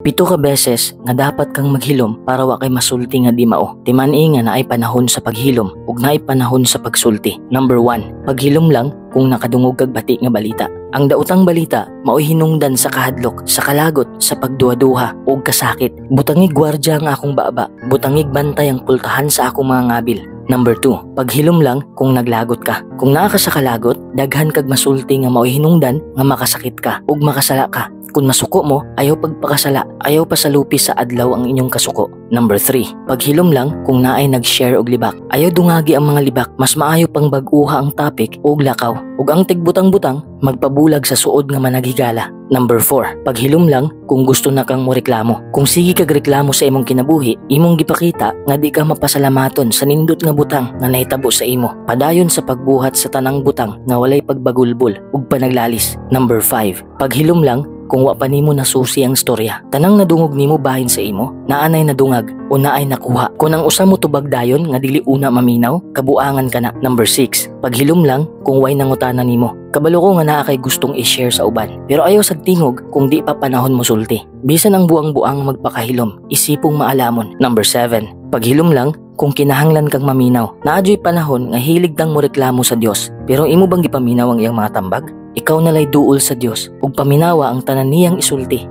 Pito ka beses nga dapat kang maghilom para wa kay masulti nga di mao. Timan-i nga naay panahon sa paghilom ug naay panahon sa pagsulti. Number 1, paghilom lang kung nakadungog kag bati nga balita. Ang daotang balita mao'y hinungdan sa kahadlok, sa kalagot, sa pagduha-duha ug kasakit. Butangig gwardya ang akong baba, butangig bantay ang pultahan sa akong mga ngabil. Number 2, paghilom lang kung naglagot ka. Kung naa ka sa kalagot, daghan kag masulti nga mao'y hinungdan nga makasakit ka ug makasala ka. Kung masuko mo, ayaw pagpakasala, ayaw pasalupi sa adlaw ang inyong kasuko. Number 3, paghilom lang kung naay nag-share og libak. Ayaw dungagi ang mga libak, mas maayo pang bag-uha ang topic ug lakaw. Ug ang tigbutang-butang, magpabulag sa suod nga managhigala. Number 4, paghilom lang kung gusto na kang moreklamo. Kung sige kag reklamo sa imong kinabuhi, imong gipakita nga di ka mapasalamaton sa nindot nga butang nga nahitabo sa imo. Padayon sa pagbuhat sa tanang butang nga walay pagbagulbol ug panaglalis. Number 5, paghilom lang kung wa pa nimo nasusi ang storya. Tanang nadungog nimo bahin sa imo, naanay nadungag o naay nakuha. Kung ang usa mo tubag dayon nga dili una maminaw, kabuangan ka na. Number 6, paghilom lang kung way nangutana nimo. Kabalo ko nga naa kay gustong i-share sa uban. Pero ayaw sad tingog kung di pa panahon mo sulti. Bisan ang buang-buang magpakahilom, isipong maalamon. Number 7, paghilom lang kung kinahanglan kang maminaw. Naa juy panahon nga hilig tang moreklamo sa Dios. Pero imo bang gipaminaw ang iyang mga tambag? Ikaw na lay duol sa Dios ug paminawa ang tanan niyang isulti.